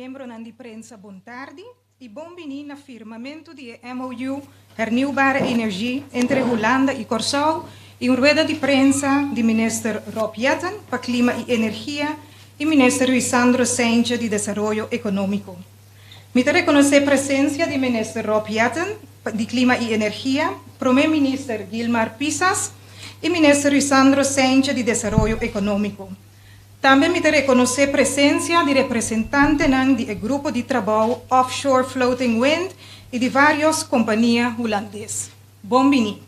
Miembronan di prensa bon tardi y bon bini na firmamento di e MOU Hernieuwbare Energie entre Hulanda y Corsou y un rueda di prensa di Minister Rob Jetten pa Clima y Energia y Minister Ruisandro Cijntje di Desaroyo Economico. Mi ta reconoce presencia di Minister Rob Jetten di Clima y Energia, Prome Minister Gilmar Pisas y Minister Ruisandro Cijntje di Desaroyo Economico. Tambe mi ta rekonosé presensia di representantenan di e grupo di trabou Offshore Floating Wind i di vários kompania hulandes. Bon biní!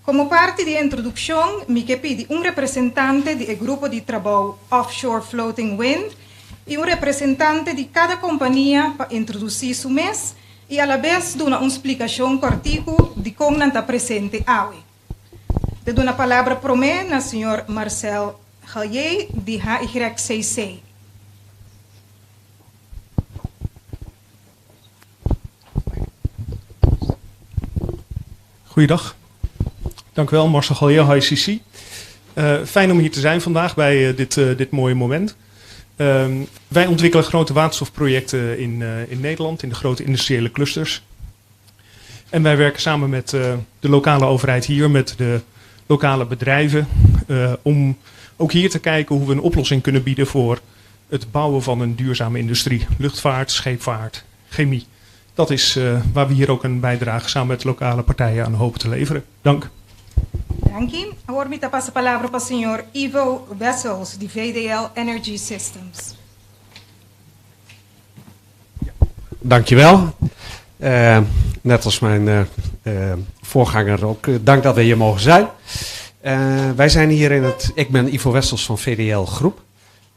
Komo parti di e introdukshon mi ke pidi un representante di e grupo di trabou Offshore Floating Wind i un representante di kada kompania pa introdusí su mes i alabes duna un splikashon kòrtiku dikon nan ta presente awe. Ta duna palabra promé na señor Marcel Galjé di HYCC. Goeiedag. Dank u wel, Marcel Galjé, HYCC. Fijn om hier te zijn vandaag bij dit mooie moment. Wij ontwikkelen grote waterstofprojecten in Nederland, in de grote industriële clusters. En wij werken samen met de lokale overheid hier, met de lokale bedrijven, om ook hier te kijken hoe we een oplossing kunnen bieden voor het bouwen van een duurzame industrie. Luchtvaart, scheepvaart, chemie. Dat is waar we hier ook een bijdrage samen met lokale partijen aan hopen te leveren. Dank. Danki. Awor mi ta pasa palabra pa señor Ivo Wessels di VDL Energy Systems. Dankjewel. Net als mijn voorganger ook, dank dat we hier mogen zijn. Wij zijn hier in het. Ik ben Ivo Wessels van VDL Groep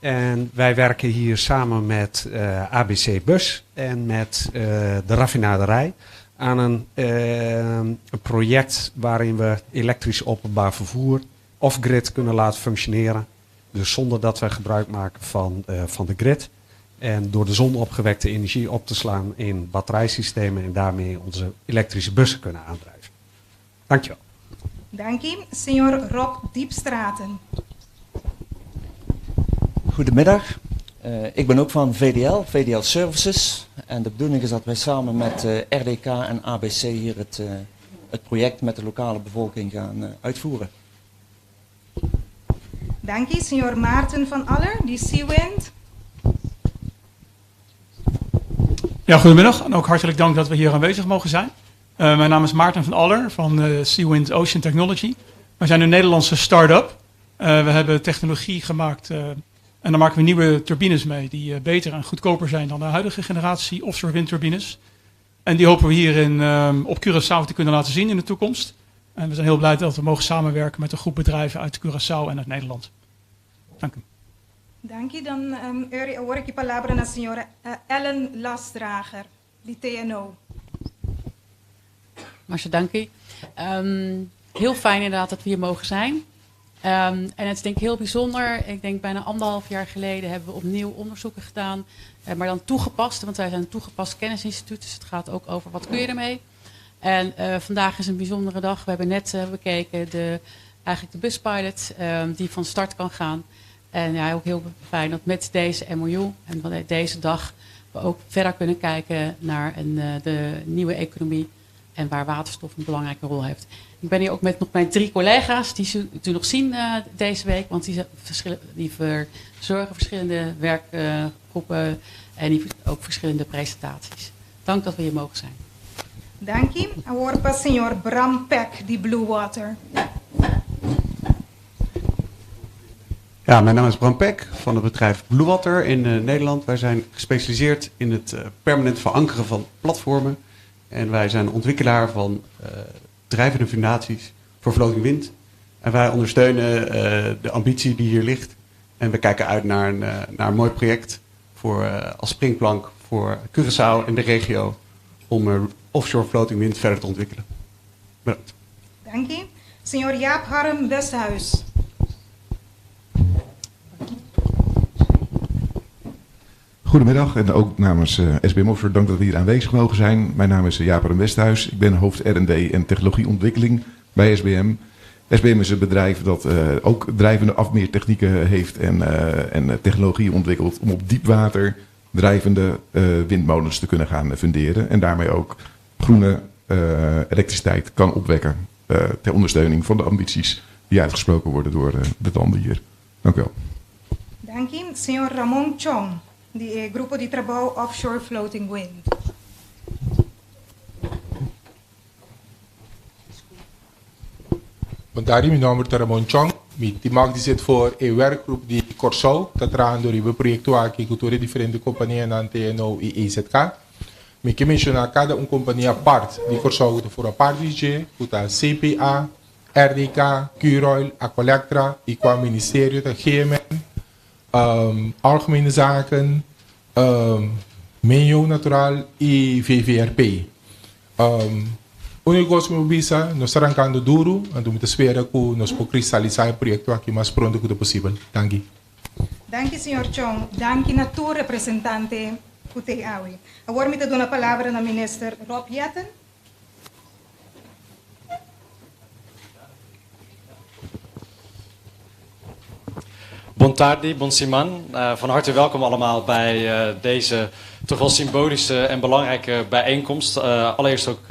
en wij werken hier samen met ABC Bus en met de raffinaderij aan een project waarin we elektrisch openbaar vervoer off-grid kunnen laten functioneren. Dus zonder dat wij gebruik maken van de grid en door de zon opgewekte energie op te slaan in batterijsystemen en daarmee onze elektrische bussen kunnen aandrijven. Dank je wel. Danki. Señor Rob Diepstraten. Goedemiddag. Ik ben ook van VDL, VDL Services. En de bedoeling is dat wij samen met RDK en ABC hier het project met de lokale bevolking gaan uitvoeren. Danki. Señor Maarten van Aller, di Seawind. Ja, goedemiddag en ook hartelijk dank dat we hier aanwezig mogen zijn. Mijn naam is Maarten van Aller van Seawind Ocean Technology. Wij zijn een Nederlandse start-up. We hebben technologie gemaakt en daar maken we nieuwe turbines mee die beter en goedkoper zijn dan de huidige generatie offshore windturbines. En die hopen we hier in op Curaçao te kunnen laten zien in de toekomst. En we zijn heel blij dat we mogen samenwerken met een groep bedrijven uit Curaçao en uit Nederland. Dank u. Danki. Dan awor aki palabra na señora Ellen Lastdrager di TNO. Marcia, dank u. Heel fijn inderdaad dat we hier mogen zijn. En het is denk ik heel bijzonder. Ik denk bijna anderhalf jaar geleden hebben we opnieuw onderzoeken gedaan, maar dan toegepast, want wij zijn een toegepast kennisinstituut, dus het gaat ook over wat kun je ermee. En vandaag is een bijzondere dag. We hebben net bekeken de, eigenlijk de buspilot die van start kan gaan. En ja, ook heel fijn dat met deze MOU en van deze dag we ook verder kunnen kijken naar de nieuwe economie en waar waterstof een belangrijke rol heeft. Ik ben hier ook met nog mijn drie collega's, die zult u nog zien deze week, want die verzorgen verschillende werkgroepen en die ook verschillende presentaties. Dank dat we hier mogen zijn. Danki. Awor pa señor Bram Peck di Blue Water. Ja, mijn naam is Bram Peck van het bedrijf Blue Water in Nederland. Wij zijn gespecialiseerd in het permanent verankeren van platformen. En wij zijn ontwikkelaar van drijvende fundaties voor floating wind. En wij ondersteunen de ambitie die hier ligt. En we kijken uit naar een mooi project als springplank voor Curaçao en de regio om offshore floating wind verder te ontwikkelen. Bedankt. Danki. Señor Jaap Harm Westhuis. Goedemiddag en ook namens SBM Offshore, dank dat we hier aanwezig mogen zijn. Mijn naam is Jaap Harm Westhuis. Ik ben hoofd R&D en technologieontwikkeling bij SBM. SBM is een bedrijf dat ook drijvende afmeertechnieken heeft en technologie ontwikkelt om op diep water drijvende windmolens te kunnen gaan funderen. En daarmee ook groene elektriciteit kan opwekken ter ondersteuning van de ambities die uitgesproken worden door de landen hier. Dank u wel. Danki. Señor Ramon Chong, di e Grupo di Trabou Offshore Floating Wind. Bon tardi, mi nomber ta Ramon Chong. Mi tin mag di zit voor e werkgroep di Kòrsou ta trahando riba e proyekto aki ku tur e diferente kompanianan TNO i EZK. Mi ke menshoná kada un kompania apart di Kòrsou ku ta forma parti di dje, ku ta CPA, RDK, Curoil, Aqualectra i kua ministerio ta GMN, Algemene Zaken, Medio Natural i VVRP. Úniko kos ku mi por bisa, nos ta rankando duru, anto mi ta spera ku nos por kristalisá e proyekto aki mas pronto ku ta posibel. Danki. Danki señor Chong. Danki na tur representante ku t'ei awe. Awor mi ta duna palabra na Minister Rob Jetten. Bon tardi, bon siman. Van harte welkom allemaal bij deze toch wel symbolische en belangrijke bijeenkomst. Allereerst ook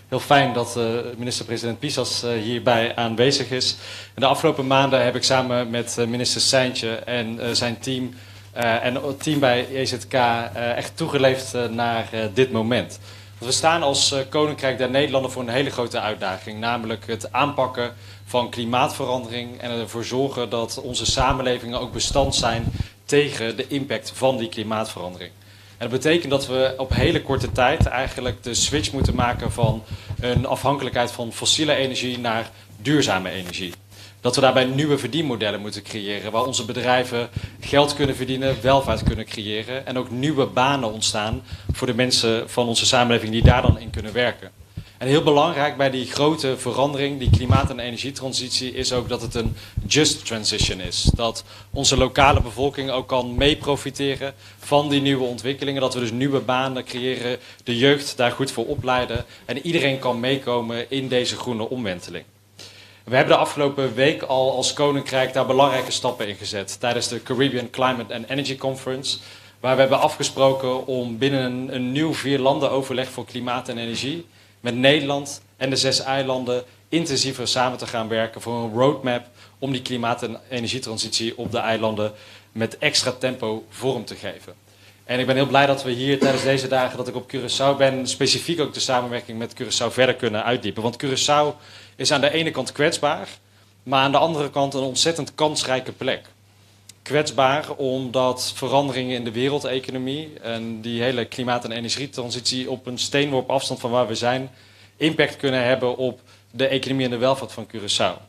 heel fijn dat minister-president Pisas hierbij aanwezig is. In de afgelopen maanden heb ik samen met minister Cijntje en zijn team en het team bij EZK echt toegeleefd naar dit moment. Want we staan als Koninkrijk der Nederlanden voor een hele grote uitdaging, namelijk het aanpakken van klimaatverandering en ervoor zorgen dat onze samenlevingen ook bestand zijn tegen de impact van die klimaatverandering. En dat betekent dat we op hele korte tijd eigenlijk de switch moeten maken van een afhankelijkheid van fossiele energie naar duurzame energie. Dat we daarbij nieuwe verdienmodellen moeten creëren waar onze bedrijven geld kunnen verdienen, welvaart kunnen creëren en ook nieuwe banen ontstaan voor de mensen van onze samenleving die daar dan in kunnen werken. En heel belangrijk bij die grote verandering, die klimaat- en energietransitie, is ook dat het een just transition is. Dat onze lokale bevolking ook kan meeprofiteren van die nieuwe ontwikkelingen. Dat we dus nieuwe banen creëren, de jeugd daar goed voor opleiden en iedereen kan meekomen in deze groene omwenteling. We hebben de afgelopen week al als Koninkrijk daar belangrijke stappen in gezet tijdens de Caribbean Climate and Energy Conference, waar we hebben afgesproken om binnen een nieuw vierlandenoverleg voor klimaat en energie met Nederland en de 6 eilanden intensiever samen te gaan werken voor een roadmap om die klimaat- en energietransitie op de eilanden met extra tempo vorm te geven. En ik ben heel blij dat we hier tijdens deze dagen dat ik op Curaçao ben, specifiek ook de samenwerking met Curaçao verder kunnen uitdiepen. Want Curaçao is aan de ene kant kwetsbaar, maar aan de andere kant een ontzettend kansrijke plek. Kwetsbaar omdat veranderingen in de wereldeconomie en die hele klimaat- en energietransitie op een steenworp afstand van waar we zijn, impact kunnen hebben op de economie en de welvaart van Curaçao.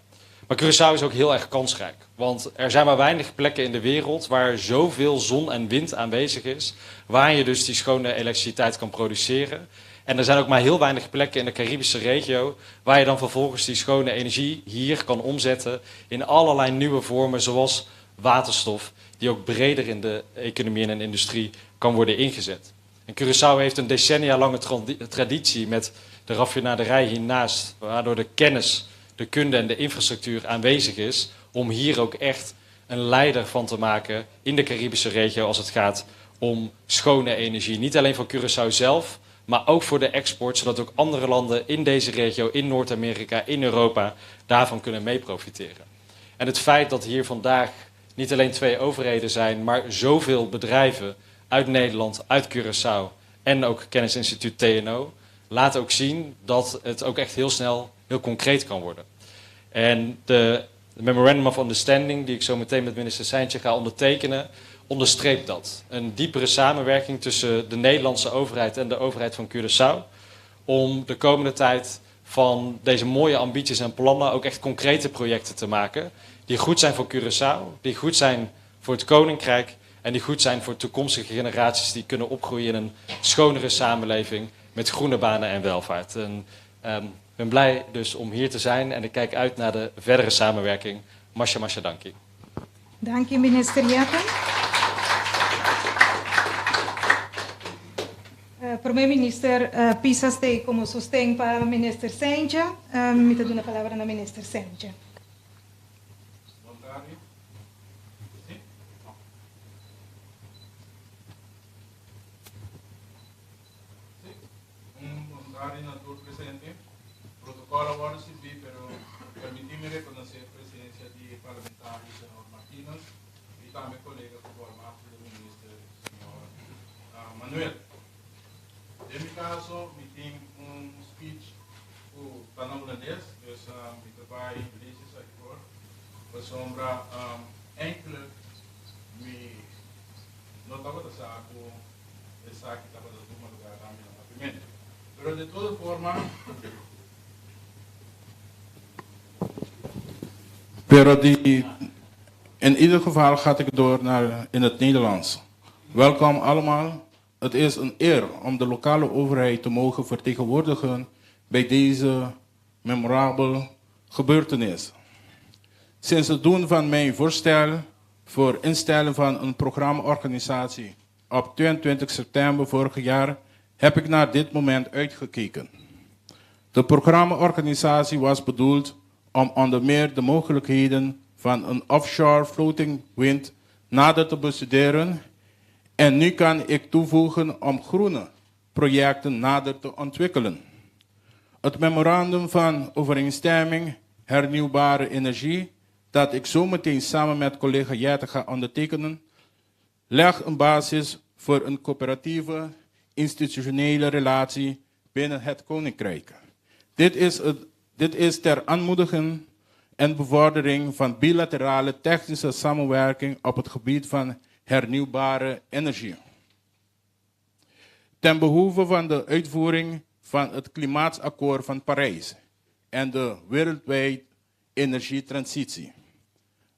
Maar Curaçao is ook heel erg kansrijk, want er zijn maar weinig plekken in de wereld waar zoveel zon en wind aanwezig is, waar je dus die schone elektriciteit kan produceren. En er zijn ook maar heel weinig plekken in de Caribische regio waar je dan vervolgens die schone energie hier kan omzetten in allerlei nieuwe vormen, zoals waterstof, die ook breder in de economie en de industrie kan worden ingezet. En Curaçao heeft een decennia lange traditie met de raffinaderij hiernaast, waardoor de kennis, de kunde en de infrastructuur aanwezig is om hier ook echt een leider van te maken in de Caribische regio als het gaat om schone energie. Niet alleen voor Curaçao zelf, maar ook voor de export, zodat ook andere landen in deze regio, in Noord-Amerika, in Europa, daarvan kunnen meeprofiteren. En het feit dat hier vandaag niet alleen 2 overheden zijn, maar zoveel bedrijven uit Nederland, uit Curaçao en ook Kennisinstituut TNO, laat ook zien dat het ook echt heel snel heel concreet kan worden. En de Memorandum of Understanding, die ik zo meteen met minister Cijntje ga ondertekenen, onderstreept dat. Een diepere samenwerking tussen de Nederlandse overheid en de overheid van Curaçao, om de komende tijd van deze mooie ambities en plannen ook echt concrete projecten te maken, die goed zijn voor Curaçao, die goed zijn voor het Koninkrijk en die goed zijn voor toekomstige generaties die kunnen opgroeien in een schonere samenleving met groene banen en welvaart. En ik ben blij dus om hier te zijn en ik kijk uit naar de verdere samenwerking. Masha, masha, danki. Dank je, minister Jetten. Premier minister Pisas te como sosten pa minister Cijntje. Mi ta duna palabra na minister Cijntje. wòrdu sirbi, pero permití mi rekonosé presensia di parlamentario señor Martinus i tambe kolega ku voormachtige minister señor Manuel. Den mi kaso mi tin un speech ku ta na hulandes, dus mi ta bai lees esaki for, pasobra eindelijk mi no tabata sa ku esaki tabata tuma lugar tambe na Papiamentu. Pero de todo forma. Pero die, in ieder geval ga ik door naar in het Nederlands. Welkom allemaal. Het is een eer om de lokale overheid te mogen vertegenwoordigen bij deze memorabele gebeurtenis. Sinds het doen van mijn voorstel voor instellen van een programmaorganisatie op 22 september vorig jaar heb ik naar dit moment uitgekeken. De programmaorganisatie was bedoeld om onder meer de mogelijkheden van een offshore floating wind nader te bestuderen. En nu kan ik toevoegen om groene projecten nader te ontwikkelen. Het memorandum van overeenstemming hernieuwbare energie, dat ik zometeen samen met collega Jetten ga ondertekenen, legt een basis voor een coöperatieve institutionele relatie binnen het Koninkrijk. Dit is ter aanmoediging en bevordering van bilaterale technische samenwerking op het gebied van hernieuwbare energie. Ten behoeve van de uitvoering van het Klimaatakkoord van Parijs en de wereldwijd energietransitie.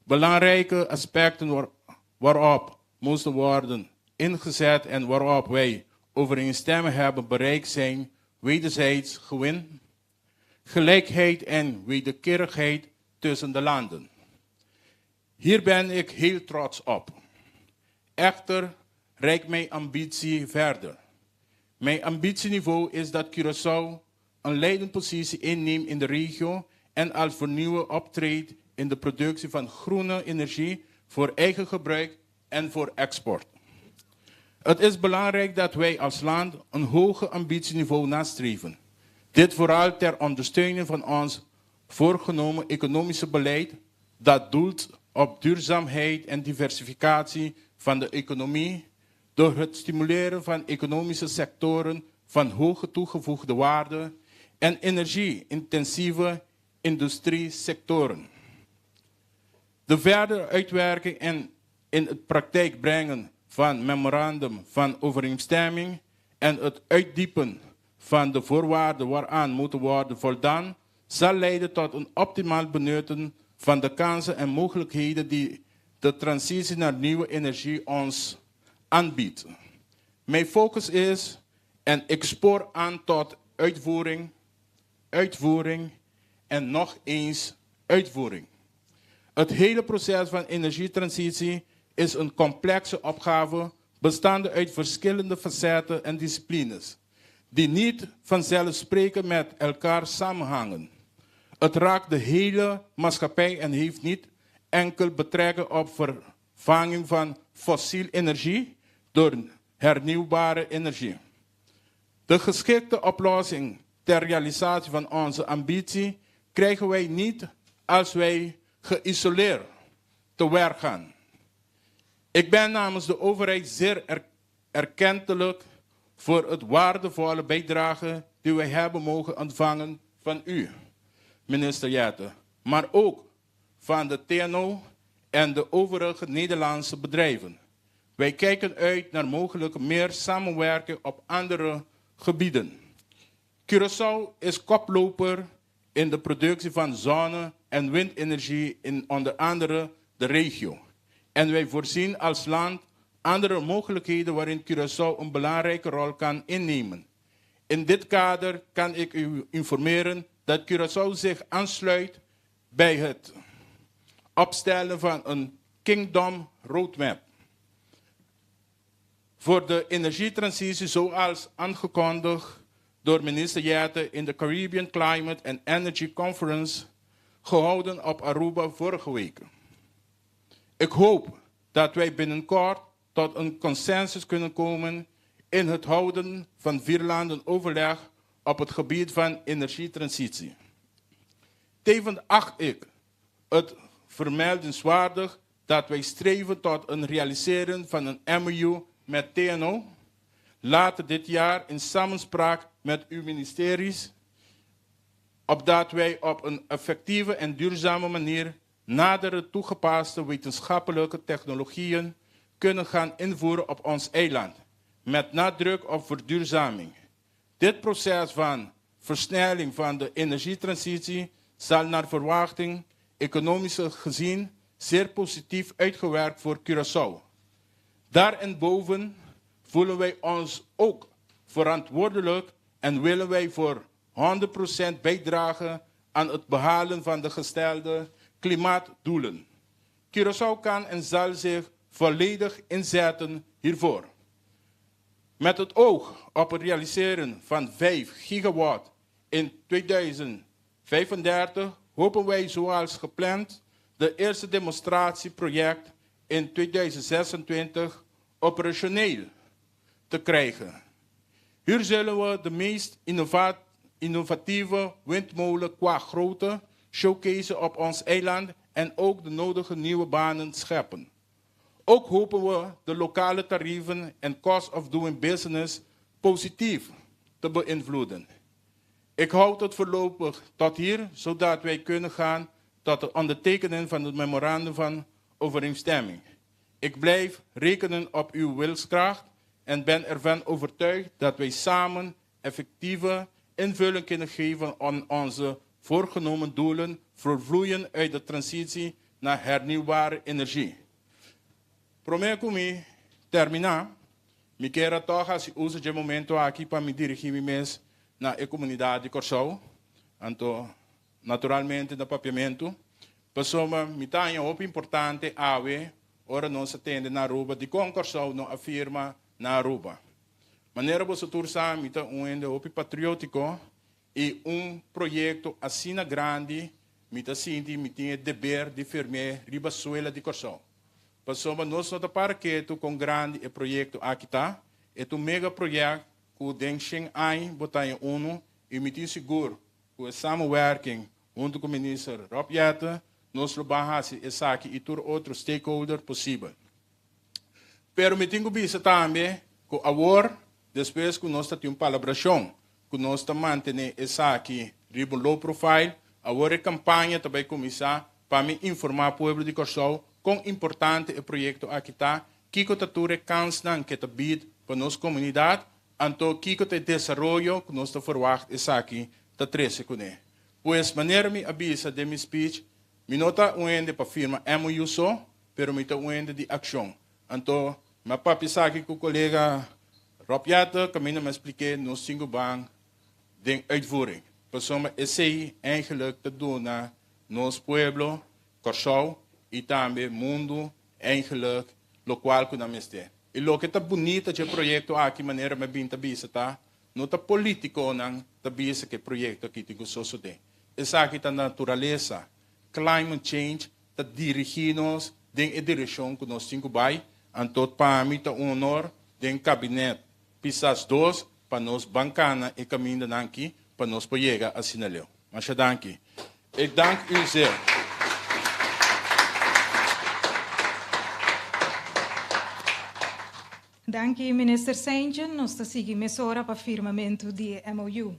Belangrijke aspecten waarop moesten worden ingezet en waarop wij overeenstemming hebben bereikt zijn wederzijds gewin, gelijkheid en wederkerigheid tussen de landen. Hier ben ik heel trots op. Echter reikt mijn ambitie verder. Mijn ambitieniveau is dat Curaçao een leidende positie inneemt in de regio en als vernieuwer optreedt in de productie van groene energie voor eigen gebruik en voor export. Het is belangrijk dat wij als land een hoger ambitieniveau nastreven. Dit vooral ter ondersteuning van ons voorgenomen economische beleid dat doelt op duurzaamheid en diversificatie van de economie door het stimuleren van economische sectoren van hoge toegevoegde waarde en energie-intensieve industriesectoren. De verdere uitwerking en in het praktijk brengen van memorandum van overeenstemming en het uitdiepen van de voorwaarden waaraan moeten worden voldaan, zal leiden tot een optimaal benutten van de kansen en mogelijkheden die de transitie naar nieuwe energie ons aanbiedt. Mijn focus is, en ik spoor aan tot uitvoering, uitvoering en nog eens uitvoering. Het hele proces van energietransitie is een complexe opgave bestaande uit verschillende facetten en disciplines, die niet vanzelfsprekend met elkaar samenhangen. Het raakt de hele maatschappij en heeft niet enkel betrekking op vervanging van fossiel energie door hernieuwbare energie. De geschikte oplossing ter realisatie van onze ambitie krijgen wij niet als wij geïsoleerd te werk gaan. Ik ben namens de overheid zeer erkentelijk voor het waardevolle bijdrage die wij hebben mogen ontvangen van u, minister Jetten, maar ook van de TNO en de overige Nederlandse bedrijven. Wij kijken uit naar mogelijk meer samenwerking op andere gebieden. Curaçao is koploper in de productie van zonne- en windenergie in onder andere de regio. En wij voorzien als land andere mogelijkheden waarin Curaçao een belangrijke rol kan innemen. In dit kader kan ik u informeren dat Curaçao zich aansluit bij het opstellen van een Kingdom Roadmap voor de energietransitie zoals aangekondigd door minister Jetten in de Caribbean Climate and Energy Conference gehouden op Aruba vorige week. Ik hoop dat wij binnenkort tot een consensus kunnen komen in het houden van vier landen overleg op het gebied van energietransitie. Tevens acht ik het vermeldenswaardig dat wij streven tot een realiseren van een MOU met TNO later dit jaar in samenspraak met uw ministeries, opdat wij op een effectieve en duurzame manier nadere toegepaste wetenschappelijke technologieën kunnen gaan invoeren op ons eiland, met nadruk op verduurzaming. Dit proces van versnelling van de energietransitie zal naar verwachting, economisch gezien, zeer positief uitgewerkt voor Curaçao. Daarenboven voelen wij ons ook verantwoordelijk en willen wij voor 100% bijdragen aan het behalen van de gestelde klimaatdoelen. Curaçao kan en zal zich volledig inzetten hiervoor. Met het oog op het realiseren van 5 gigawatt in 2035 hopen wij zoals gepland de eerste demonstratieproject in 2026 operationeel te krijgen. Hier zullen we de meest innovatieve windmolen qua grootte showcase op ons eiland en ook de nodige nieuwe banen scheppen. Ook hopen we de lokale tarieven en cost of doing business positief te beïnvloeden. Ik houd het voorlopig tot hier, zodat wij kunnen gaan tot het ondertekenen van het memorandum van overeenstemming. Ik blijf rekenen op uw wilskracht en ben ervan overtuigd dat wij samen effectieve invulling kunnen geven aan onze voorgenomen doelen voortvloeien uit de transitie naar hernieuwbare energie. Promé ku mi terminá, mi kier a tòg hasi uso dje momento aki pa mi dirigí mi mes na e komunidat di Kòrsou, anto naturalmente na Papiamentu, pasobra mi ta haña hopi importante awe ora nos a tende na Aruba dikon Kòrsou no a firma na Aruba. Manera boso tur sa, mi ta un hende hopi patriótiko i un proyekto asina grandi mi ta sinti mi tin e deber di firm'é riba suela di Kòrsou. Pasobra nos no ta para ketu kon grandi e proyekto aki ta, e ta un mega project ku den shen aña bo ta haña unu i mi tin sigur ku e samenwerking huntu ku Minister Rob Jetten nos lo ban hasi esaki i tur otro stakeholder posibel. Pero mi tin ku bisa tambe ku awor despues ku nos ta tin un palabrashon ku nos ta mantené esaki riba un low profile, awor e kampaña ta bai kuminsá pa mi informá pueblo di Kòrsou kon importante e proyekto aki ta, kiko ta tur e kansnan ke ta bid pa nos komunidat, anto kiko ta e desaroyo ku nos ta ferwagt esaki ta trese kuné. Pues manera mi a bisa den mi speech, mi no ta un hende pa firma MOU so, pero mi ta un hende di akshon. Anto mi a papia esaki ku kolega Rob Jetten, kaminda mi a splik'é nos sinku ban den uitvoering. Pasobra esei eigenlijk ta duna nos pueblo, Kòrsou i tambe mundu eigenlijk lokual ku nan mester. I loke ta bunita dje proyekto aki manera mi a bin ta bisa ta, no ta politikonan ta bisa ku e proyekto aki tin ku sosodé. Esaki ta naturalesa. Climate change ta dirigí nos den e direkshon ku nos tin ku bai, anto pa mi ta un honor den kabinet Pisas dos pa nos ban kana e kamindanan aki pa nos por yega asina leu. Masha danki. Ik dank u zeer. Danki Minister Cijntje. Nos ta sigui mesora pa firmamentu di e MOU.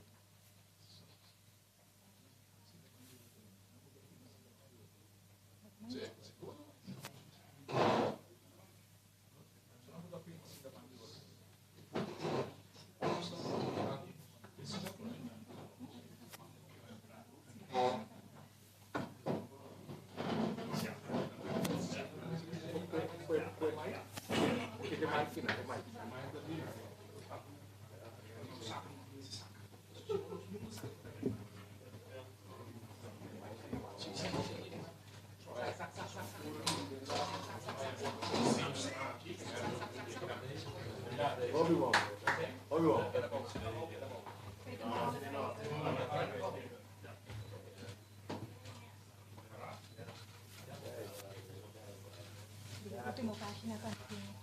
Último página también.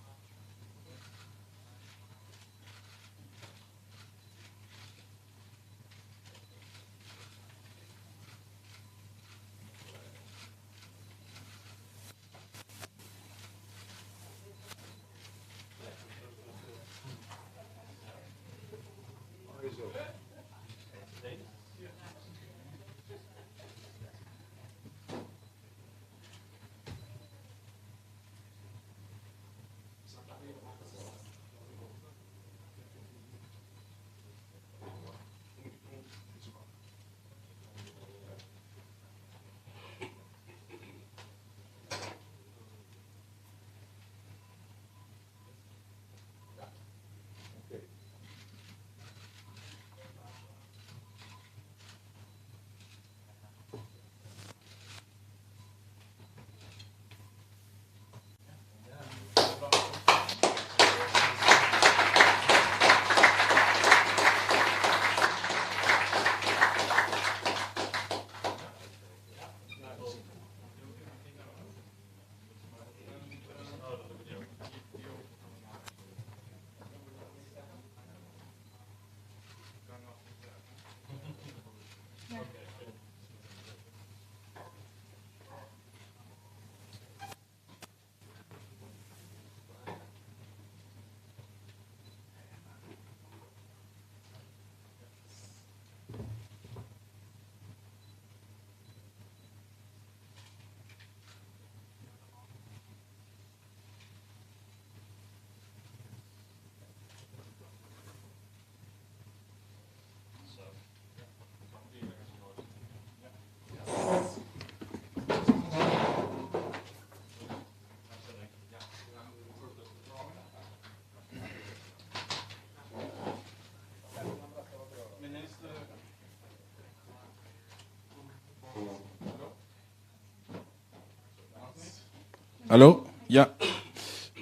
Hallo? Ja.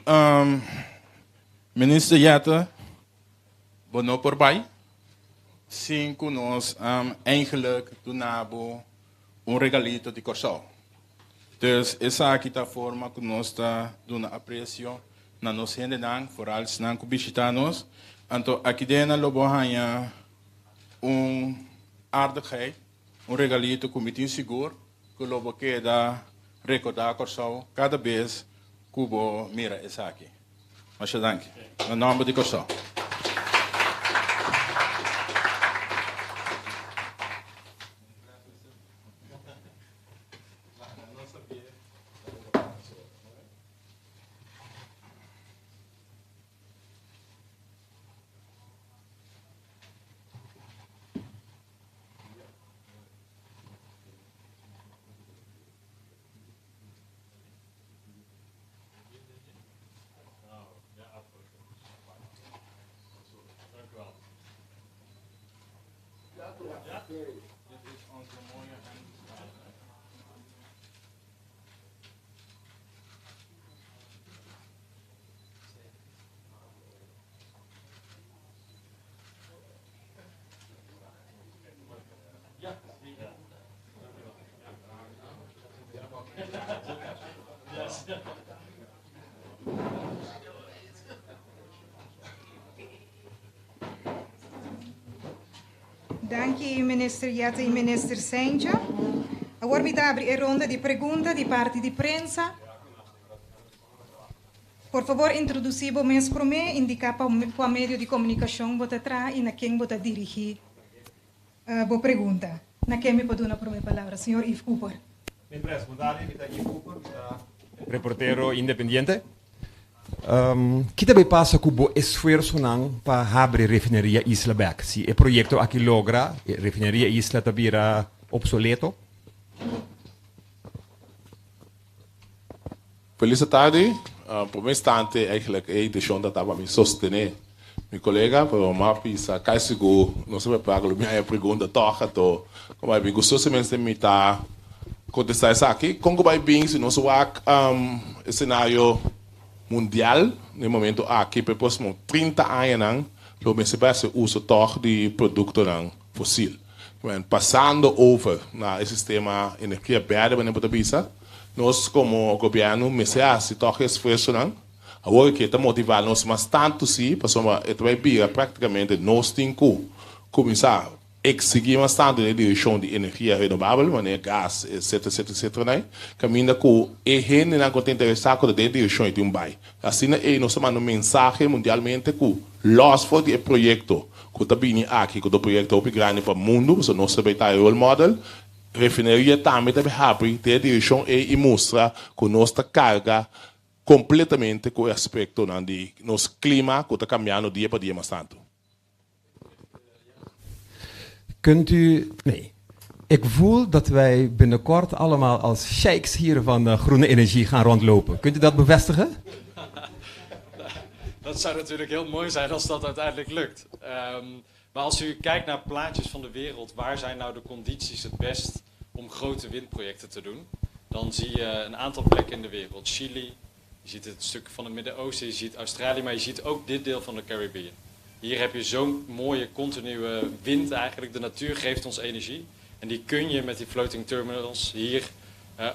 Um, minister Jetten, bo no por bai sin ku nos um, eigenlijk duna bo un regalito di Kòrsou. Dus esaki ta forma ku nos ta duna apresio na nos hendenan, vooral esnan ku bishitá nos. Anto aki den lo bo haña un aardigheid, un regalito ku mi tin sigur ku lo bo keda rekordá Kòrsou kada bes ku bo mira esaki. Masha danki. Na nòmber di Kòrsou. Danki minister Jetten i minister Cijntje. Awor mi ta abri e ronda di pregunta di parti di prensa. Por fabor introdusí bo mes promé, indiká pa kua medio di komunikashon bo ta traha i na ken bo ta dirigí bo pregunta. Na ken mi por duna promé palabra? Señor Yves Cooper. Bon pres, bon tardi, mi ta Yves Cooper, mi ta reportero independiente. Ki ta bay pasa ku bo esfuersonan pa habri Refineria Isla bek? Si e proyekto aki logra, Refineria Isla ta bira obsoleto? Felis atardi. Prome instante eigenlijk e intencion ta pa mi sostene mi colega, pero mi a bisa casi sigur no sa prepara cu lo mi haya pregunta toch, anto como a bin gustosamente mi ta contesta esaki. Con cu bay bin si nos wak e scenario mundial na e momento aki pa e proximo 30 añanan lo mester bay haci uso toch di productonan fosil. Pasando over na e sistema energia berde manera bo ta bisa, nos komo gobièrnu mester hasi tòg e esfuersonan. Awor ke ta motivá nos mas tantu sí, pasobra e ta bai bira práktikamente nos tin ku kuminsá eksigí mas tantu den e direkshon di energia renobabel, manera gas, etcetera, etcetera, etcetera nai, kaminda ku e hendenan ku ta interesá ku ta den e direkshon ei tin un bai. Asina ei nos ta manda un mensahe mundialmente ku lòs for di e proyekto ku ta bini aki, ku ta un proyekto hopi grandi pa mundu, pasobra nos ta bay ta e role model, refineria tambe ta bay habri den e direkshon ei i mustra ku nos ta karga kompletamente ku e aspektonan di nos klima ku ta kambiando dia pa dia mas tantu. Kunt u, nee, ik voel dat wij binnenkort allemaal als sheiks hier van groene energie gaan rondlopen. Kunt u dat bevestigen? Dat zou natuurlijk heel mooi zijn als dat uiteindelijk lukt. Maar als u kijkt naar plaatjes van de wereld, waar zijn nou de condities het best om grote windprojecten te doen? Dan zie je een aantal plekken in de wereld. Chili, je ziet het stuk van het Midden-Oosten, je ziet Australië, maar je ziet ook dit deel van de Caribbean. Hier heb je zo'n mooie continue wind eigenlijk. De natuur geeft ons energie. En die kun je met die floating terminals hier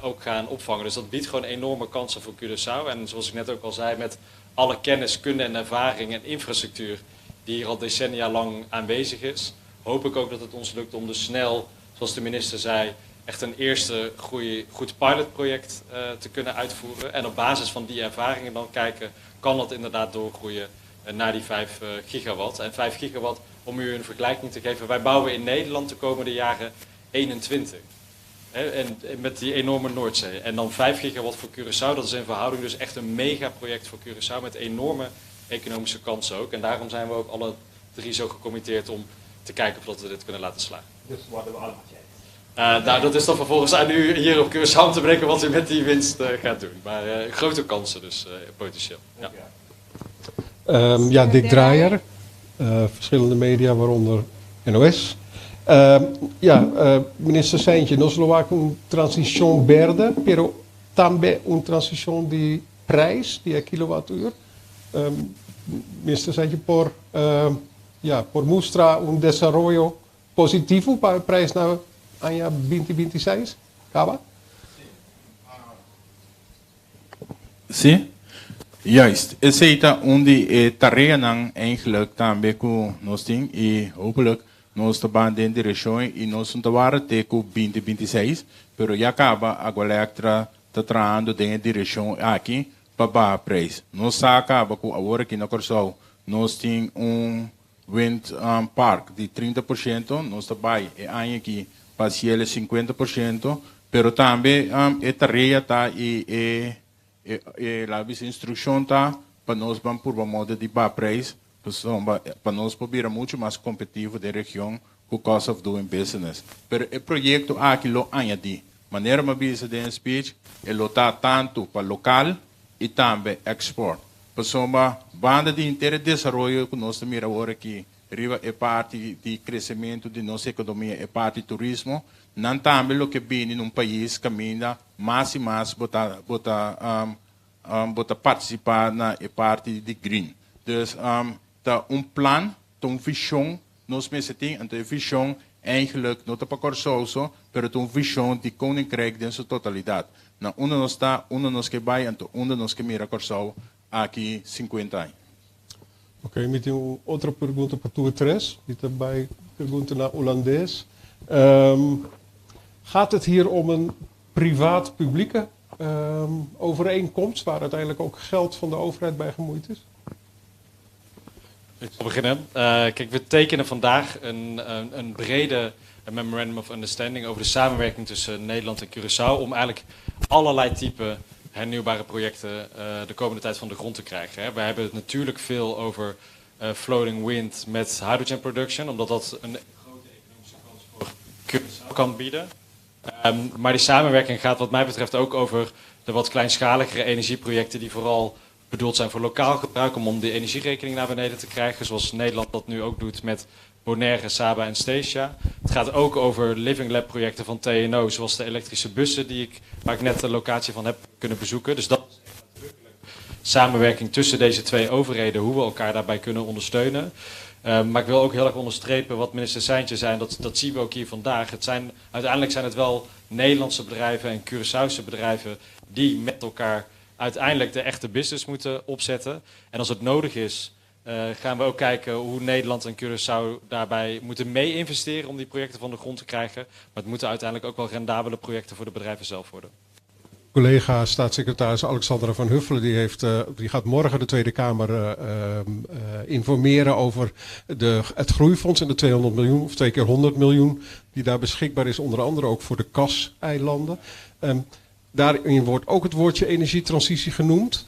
ook gaan opvangen. Dus dat biedt gewoon enorme kansen voor Curaçao. En zoals ik net ook al zei, met alle kennis, kunde en ervaring en infrastructuur die hier al decennia lang aanwezig is, hoop ik ook dat het ons lukt om dus snel, zoals de minister zei, echt een eerste goeie, goed pilotproject te kunnen uitvoeren. En op basis van die ervaringen dan kijken, kan dat inderdaad doorgroeien naar die 5 gigawatt. En 5 gigawatt, om u een vergelijking te geven, wij bouwen in Nederland de komende jaren 21. Hè, en met die enorme Noordzee. En dan 5 gigawatt voor Curaçao, dat is in verhouding dus echt een megaproject voor Curaçao met enorme economische kansen ook. En daarom zijn we ook alle drie zo gecommitteerd om te kijken of dat we dit kunnen laten slagen. Dus worden we allemaal sheiks? Nou, dat is dan vervolgens aan u hier op Curaçao om te bedenken wat u met die winst gaat doen. Maar grote kansen dus, potentieel. Ja. Ja, Dick Draaier, verschillende media, waaronder NOS. Ja, minister Cijntje, nos lo wak un transicion berde, pero tambe un transishon di prijs di e kilowattuur? Minister Cijntje por, ja, por mustra un desaroyo positivo pa e prijs na aña 2026 kaba? Sí, juist. Esei ta un di e tareanan eigenlijk tambe ku nos tin i hopelijk nos ta ban den direkshon i nos no ta wara te ku 2026, pero ya kaba Aqualectra ta trahando den e direkshon aki pa baha prijs. Nos sa kaba ku awor aki na Kòrsou nos tin un wind park di 30%, nos ta bai e aña aki pa hasié 50%, pero tambe e tarea ta i e laga bisa instrukshon ta pa nos ban purba moda di baha prijs, pa nos por bira muchu mas kompetitivo den region ku cost of doing business. Pero e proyekto aki lo añadí. Manera mi a bisa den speech, e lo ta tantu pa lokal i tambe export. Pasobra banda di henter e desaroyo ku nos ta mira awor aki riba e parti di kresementu di nos ekonomia, e parti turismo, nan tambe lo ke bini na un pais kaminda mas i mas bo ta partisipá na e parti di green. Dus ta un plan, ta un vishon nos mester tin, anto e vishon eigenlijk no ta pa Kòrsou so, pero ta un vishon di Koninkrijk den su totalidat. Na unda nos ta, unda nos ke bai, anto unda nos ke mira Kòrsou aki 50 aña. Oké, mi tin un otro pregunta pa tur tres. Mi ta bai pregunta na hulandes. Gaat het hier om een privaat-publieke overeenkomst waar uiteindelijk ook geld van de overheid bij gemoeid is? Ik zal beginnen. Kijk, we tekenen vandaag een brede memorandum of understanding over de samenwerking tussen Nederland en Curaçao om eigenlijk allerlei type hernieuwbare projecten de komende tijd van de grond te krijgen. Hè. We hebben het natuurlijk veel over floating wind met hydrogen production, omdat dat een grote economische kans voor Curaçao kan bieden. Maar die samenwerking gaat wat mij betreft ook over de wat kleinschaligere energieprojecten die vooral bedoeld zijn voor lokaal gebruik om de energierekening naar beneden te krijgen, zoals Nederland dat nu ook doet met Bonaire, Saba en Statia. Het gaat ook over Living Lab projecten van TNO, zoals de elektrische bussen waar ik net de locatie van heb kunnen bezoeken. Dus dat is echt nadrukkelijk samenwerking tussen deze twee overheden, hoe we elkaar daarbij kunnen ondersteunen. Maar ik wil ook heel erg onderstrepen wat minister Cijntje zei, en dat zien we ook hier vandaag. Uiteindelijk zijn het wel Nederlandse bedrijven en Curaçaose bedrijven die met elkaar uiteindelijk de echte business moeten opzetten. En als het nodig is, gaan we ook kijken hoe Nederland en Curaçao daarbij moeten mee-investeren om die projecten van de grond te krijgen. Maar het moeten uiteindelijk ook wel rendabele projecten voor de bedrijven zelf worden. Collega staatssecretaris Alexandra van Huffelen die gaat morgen de Tweede Kamer informeren over het groeifonds en de 200 miljoen of 2 keer 100 miljoen die daar beschikbaar is, onder andere ook voor de kaseilanden. Daarin wordt ook het woordje energietransitie genoemd.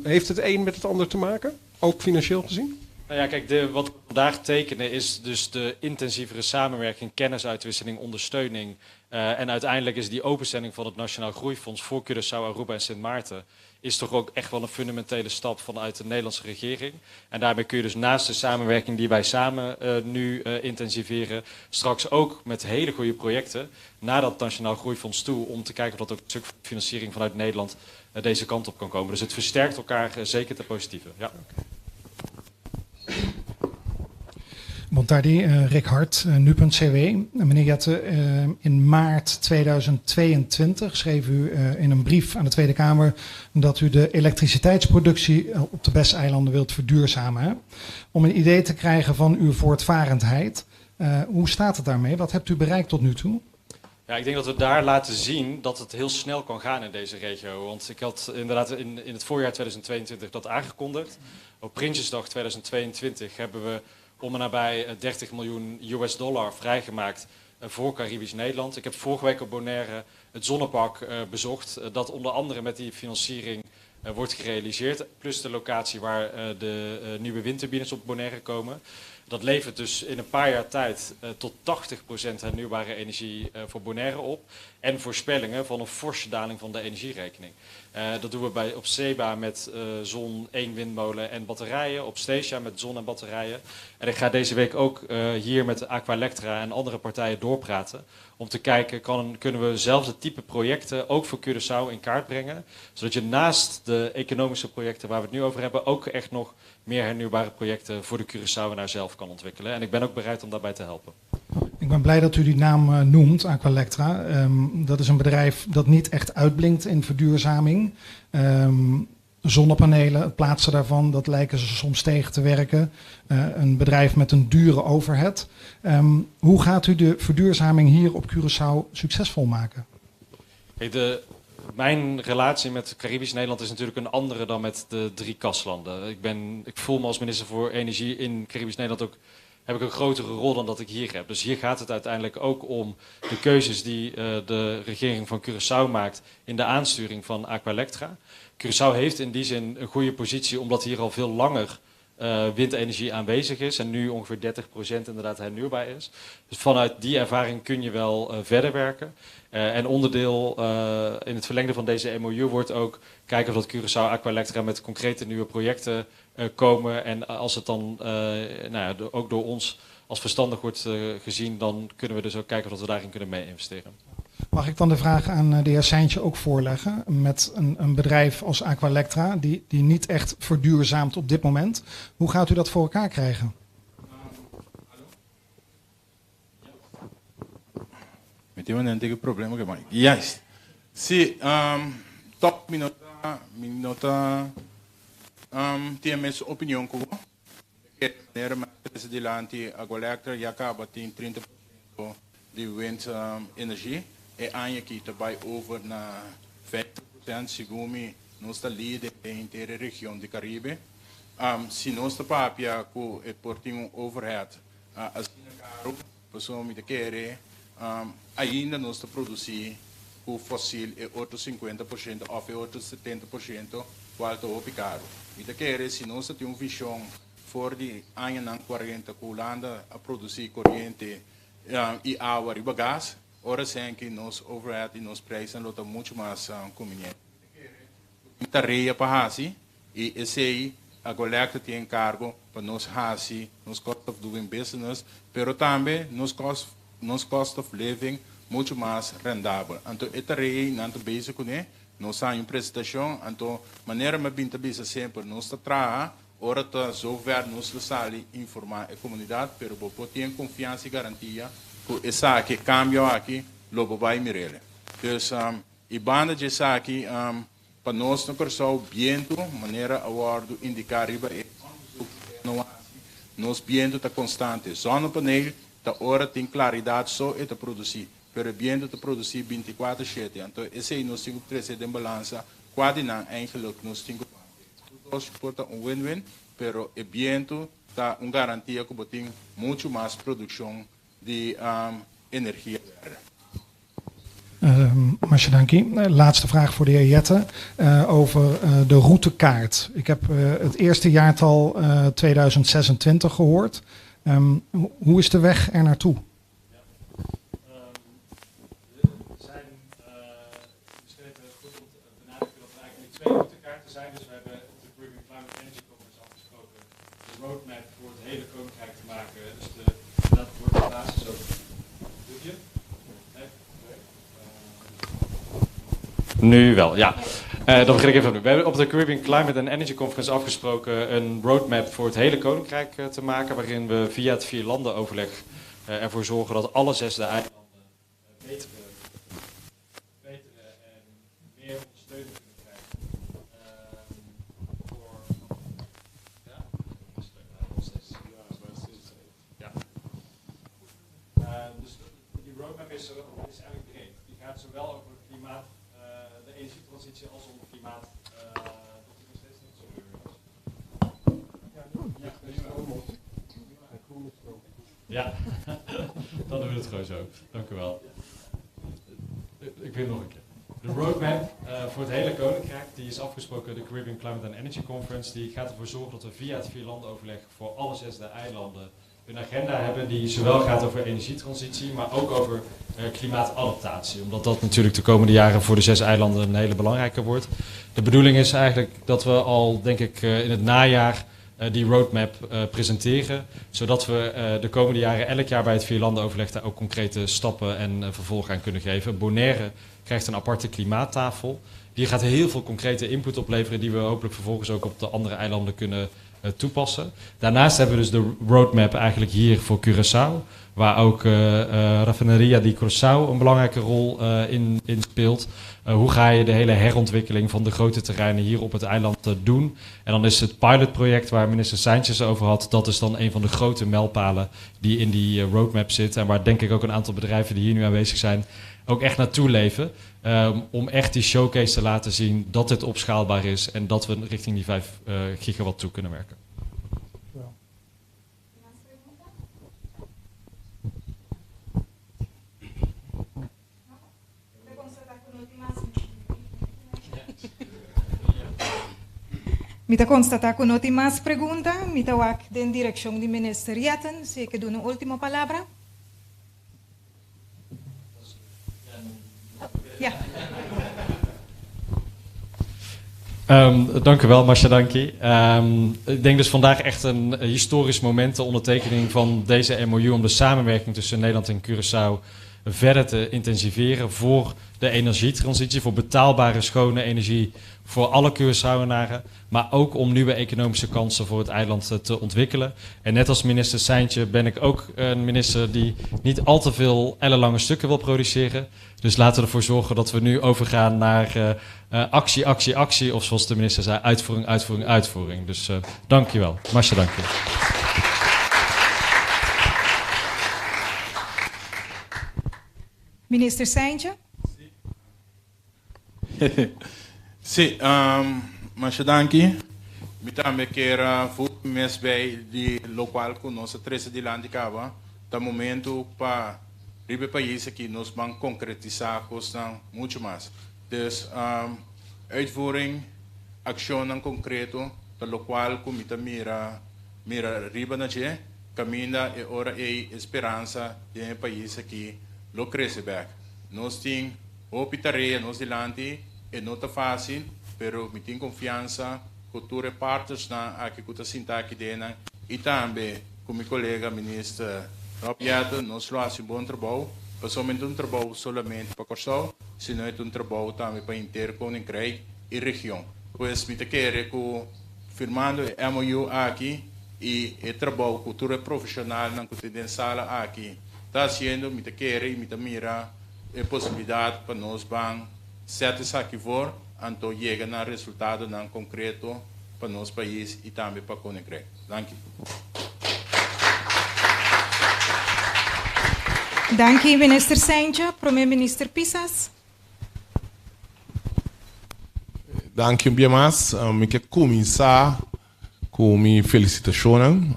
Heeft het een met het ander te maken, ook financieel gezien? Nou ja, kijk, wat we vandaag tekenen is dus de intensievere samenwerking, kennisuitwisseling, ondersteuning. En uiteindelijk is die openstelling van het Nationaal Groeifonds voor Curaçao, Aruba en Sint Maarten is toch ook echt wel een fundamentele stap vanuit de Nederlandse regering. En daarmee kun je dus naast de samenwerking die wij samen nu intensiveren, straks ook met hele goede projecten naar dat Nationaal Groeifonds toe om te kijken of dat ook een stuk financiering vanuit Nederland deze kant op kan komen. Dus het versterkt elkaar zeker ten positieve. Ja. Bon tardi, Rick Hart, nu.cw. Meneer Jetten, in maart 2022 schreef u in een brief aan de Tweede Kamer dat u de elektriciteitsproductie op de BES-eilanden wilt verduurzamen. Hè? Om een idee te krijgen van uw voortvarendheid. Hoe staat het daarmee? Wat hebt u bereikt tot nu toe? Ja, ik denk dat we daar laten zien dat het heel snel kan gaan in deze regio. Want ik had inderdaad in het voorjaar 2022 dat aangekondigd. Op Prinsjesdag 2022 hebben we om en nabij 30 miljoen US dollar vrijgemaakt voor Caribisch Nederland. Ik heb vorige week op Bonaire het zonnepark bezocht, dat onder andere met die financiering wordt gerealiseerd. Plus de locatie waar de nieuwe windturbines op Bonaire komen. Dat levert dus in een paar jaar tijd tot 80% hernieuwbare energie voor Bonaire op. En voorspellingen van een forse daling van de energierekening. Dat doen we op Seba met zon, 1 windmolen en batterijen. Op Statia met zon en batterijen. En ik ga deze week ook hier met Aqualectra en andere partijen doorpraten. Om te kijken, kunnen we dezelfde type projecten ook voor Curaçao in kaart brengen. Zodat je naast de economische projecten waar we het nu over hebben, ook echt nog meer hernieuwbare projecten voor de Curaçaoenaar zelf kan ontwikkelen. En ik ben ook bereid om daarbij te helpen. Ik ben blij dat u die naam noemt, Aqualectra. Dat is een bedrijf dat niet echt uitblinkt in verduurzaming. Zonnepanelen, het plaatsen daarvan, dat lijken ze soms tegen te werken. Een bedrijf met een dure overhead. Hoe gaat u de verduurzaming hier op Curaçao succesvol maken? Kijk, mijn relatie met Caribisch Nederland is natuurlijk een andere dan met de 3 kaslanden. Ik voel me als minister voor Energie in Caribisch Nederland ook, heb ik een grotere rol dan dat ik hier heb. Dus hier gaat het uiteindelijk ook om de keuzes die de regering van Curaçao maakt in de aansturing van Aqualectra. Curaçao heeft in die zin een goede positie omdat hier al veel langer windenergie aanwezig is en nu ongeveer 30% inderdaad hernieuwbaar is. Dus vanuit die ervaring kun je wel verder werken. En onderdeel in het verlengde van deze MOU wordt ook kijken of dat Curaçao Aqualectra met concrete nieuwe projecten komen. En als het dan ook door ons als verstandig wordt gezien, dan kunnen we dus ook kijken of we daarin kunnen mee investeren. Mag ik dan de vraag aan de heer Cijntje ook voorleggen? Met een bedrijf als Aqualectra, die niet echt verduurzaamt op dit moment. Hoe gaat u dat voor elkaar krijgen? Met die een dikke probleem gemaakt. Juist. Si, top minota, minota, tiene opinion kubo. Wanneer de Aqualectra ya acaba tem 30% de windenergie. E aña aki ta bay over na 50%, segun mi, nos ta líder den henter region di Caribe. Si nos ta papia ku e por tin un overhead asina karu, pasobra mi ta kere ainda nos ta produsí ku fosil e otro 50% òf e otro 70% kual ta hopi karu. Mi ta kere si nos ta tin un vishon for di añanan 40 ku Hulanda a produsí koriente i awa riba gas, ora senki nos overhead i nos prijsnan lo ta muchu mas conveniente. Mi ta kere ku tin tarea pa hasi i esei Aqualectra tin enkargo pa nos hasi nos cost of doing business, pero tambe nos cost of living muchu mas rendabel. Anto e tarea ei nan ta bezig kuné, nos haña un presentashon, anto manera mi a bin ta bisa semper, nos ta traha, ora ta zover nos lo sali informá e komunidat, pero bo por tin konfiansa i garantia ku esaki, e kambio aki, lo bo bai mir'el. Dus, i banda di esaki, pa nos na Kòrsou, bientu, manera a wòrdu indiká riba e onderzoek ku no hasi, nos bientu ta konstante. Zonnepaneel ta ora tin klaridat so e ta produsí, pero e bientu ta produsí 24/7. Anto esei nos tin ku trese den balansa, kua di nan eigenlijk nos tin ku bati. Tur dos por ta un win-win, pero e bientu ta un garantia ku bo tin muchu mas produkshon di energia bèrdè. Masha danki. Laatste vraag voor de heer Jetten over de routekaart. Ik heb het eerste jaartal 2026 gehoord. Hoe is de weg er naartoe? Ja. Er zijn misschien even goed om te benadrukken dat er eigenlijk nu 2 routekaarten zijn. Dus we hebben op de Caribbean Climate Energy Conference afgesproken de roadmap voor het hele koninkrijk te maken. Dus dat wordt de basis ook. Doe je? Nee? Oké. Nu wel, ja. Dan begin ik even opnieuw. We hebben op de Caribbean Climate and Energy Conference afgesproken een roadmap voor het hele koninkrijk te maken, waarin we via het vierlandenoverleg ervoor zorgen dat alle 6 de eilanden betere en meer ondersteuning kunnen krijgen. Voor, ja? Ja. Dus die roadmap is eigenlijk breed. Die gaat zowel over het klimaat, de energietransitie als om het klimaat. Dat is nog steeds niet zo duur. Ja, dan doen we het gewoon zo. Dank u wel. Ik wil nog een keer. De roadmap voor het hele koninkrijk, die is afgesproken, de Caribbean Climate and Energy Conference, die gaat ervoor zorgen dat we via het vierlandenoverleg voor alle 6 de eilanden een agenda hebben die zowel gaat over energietransitie, maar ook over klimaatadaptatie. Omdat dat natuurlijk de komende jaren voor de zes eilanden een hele belangrijke wordt. De bedoeling is eigenlijk dat we al, denk ik, in het najaar die roadmap presenteren. Zodat we de komende jaren elk jaar bij het Vierlandenoverleg daar ook concrete stappen en vervolg aan kunnen geven. Bonaire krijgt een aparte klimaattafel. Die gaat heel veel concrete input opleveren die we hopelijk vervolgens ook op de andere eilanden kunnen toepassen. Daarnaast hebben we dus de roadmap eigenlijk hier voor Curaçao, waar ook Raffineria di Curaçao een belangrijke rol in speelt. Hoe ga je de hele herontwikkeling van de grote terreinen hier op het eiland doen? En dan is het pilotproject waar minister Cijntje over had, dat is dan een van de grote mijlpalen die in die roadmap zit. En waar denk ik ook een aantal bedrijven die hier nu aanwezig zijn ook echt naartoe leven. Om echt die showcase te laten zien dat dit opschaalbaar is en dat we richting die 5 gigawatt toe kunnen werken. Mi ta konstatá ku no tin mas pregunta. Mi ta wak den direkshon di Minister Jetten si e ke duna un último palabra. Ja. Dank u wel, Masha Danki. Ik denk dus vandaag echt een historisch moment, de ondertekening van deze MOU om de samenwerking tussen Nederland en Curaçao verder te intensiveren voor de energietransitie, voor betaalbare schone energie voor alle Curaçaoenaren, maar ook om nieuwe economische kansen voor het eiland te ontwikkelen. En net als minister Cijntje ben ik ook een minister die niet al te veel ellenlange stukken wil produceren. Dus laten we ervoor zorgen dat we nu overgaan naar actie, actie, actie, of zoals de minister zei, uitvoering, uitvoering, uitvoering. Dus dank je wel. Masha, dank je. Minister Cijntje. Si, masha danki. Mi tambe ke voeg mes bij di lokual ku nos a trese dilanti kaba. Ta momento pa riba e pais aki nos ban konkretisá kosnan muchu mas. Dus uitvoering, akshonnan konkreto ta lokual ku mi ta mira mira riba na dje, kaminda e ora ei e speransa den e pais aki lo krese bèk. Nos tin hopi tarea nos dilanti, e no ta fásil, pero mi tin konfiansa ku tur e partnersnan aki ku ta sinta aki dennan i tambe ku mi kolega Minister Rob Jetten nos lo hasi un bon trabou, pasobra no ta un trabou solamente pa Kòrsou, sino e ta un trabou tambe pa henter Koninkrijk i region. Pues mi ta kere ku firmando e MOU aki i e trabou ku tur e profeshonalnan ku tin den sala aki ta hasiendo, mi ta kere i mi ta mira e posibilidat pa nos ban sèt esaki voor, anto yega na resultadonan konkreto pa nos pais i tambe pa Koninkrijk. Danki. Danki Minister Cijntje. Prome Minister Pisas. Danki un bia mas. Mi ke kuminsá ku mi felisitashonnan.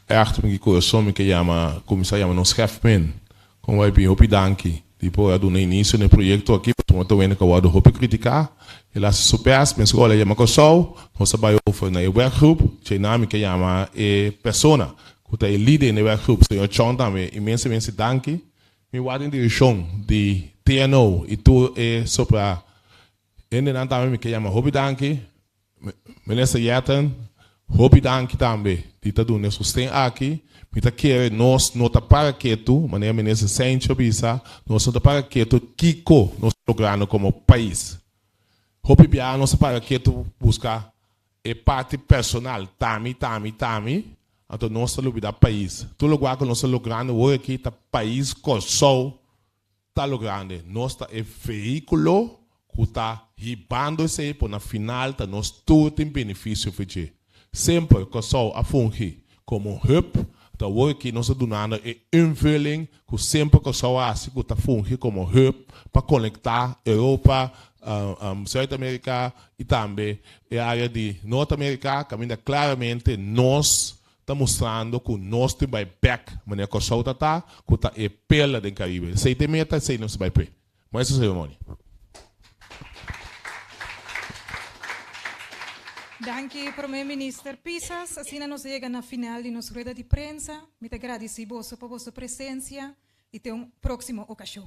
Echt mi kurason mi ke yama kuminsá yama nos Hefmin. Kon bai bin hopi danki di por a duna inisio na e proyekto aki pasobra ta wende ku a wòrdu hopi kritiká. El a hasi su bèst, mester ora el a yama Kòrsou, nos a bai over na e werkgroep. Djeinan mi ke yama e persona ku ta e lider den e werkgroep, señor Chong tambe inmensamente danki. Mi wak den direkshon di TNO i tur e sopra hendenan tambe mi ke yama hopi danki. Minister Jetten, hopi danki tambe di ta duna e sosten aki. Mi ta kere nos no ta para ketu, manera Minister Cijntje a bisa, nos no ta para ketu kiko nos ta logrando komo pais. Hopi biaha nos ta para ketu buska e parti personal, tami, tami, tami, anto nos ta lubida pais. Tur lokual ku nos ta logrando wor aki ta pais Kòrsou ta logrando. Nos ta e vehíkulo ku ta hibando esei por na final ta nos tur tin benefisio for dje. Semper Kòrsou a fungi komo hub, ta awor aki nos ta dunando e invulling ku semper Kòrsou a hasi ku ta fungi komo hub pa konektá Europa, Zuid Amerika i tambe e área di Noord Amerika kaminda klaramente nos ta mustrando ku nos tin bai bèk manera Kòrsou ta ta, ku ta e perla den Karibe. Esei ta e meta, esei nos ta bai p'e. Maestro ceremonia. Danki, Prome Minister Pisas. Asina nos a yega na final di nos rueda di prensa. Mi ta gradisí boso pa boso presensia i te un próksimo okashon.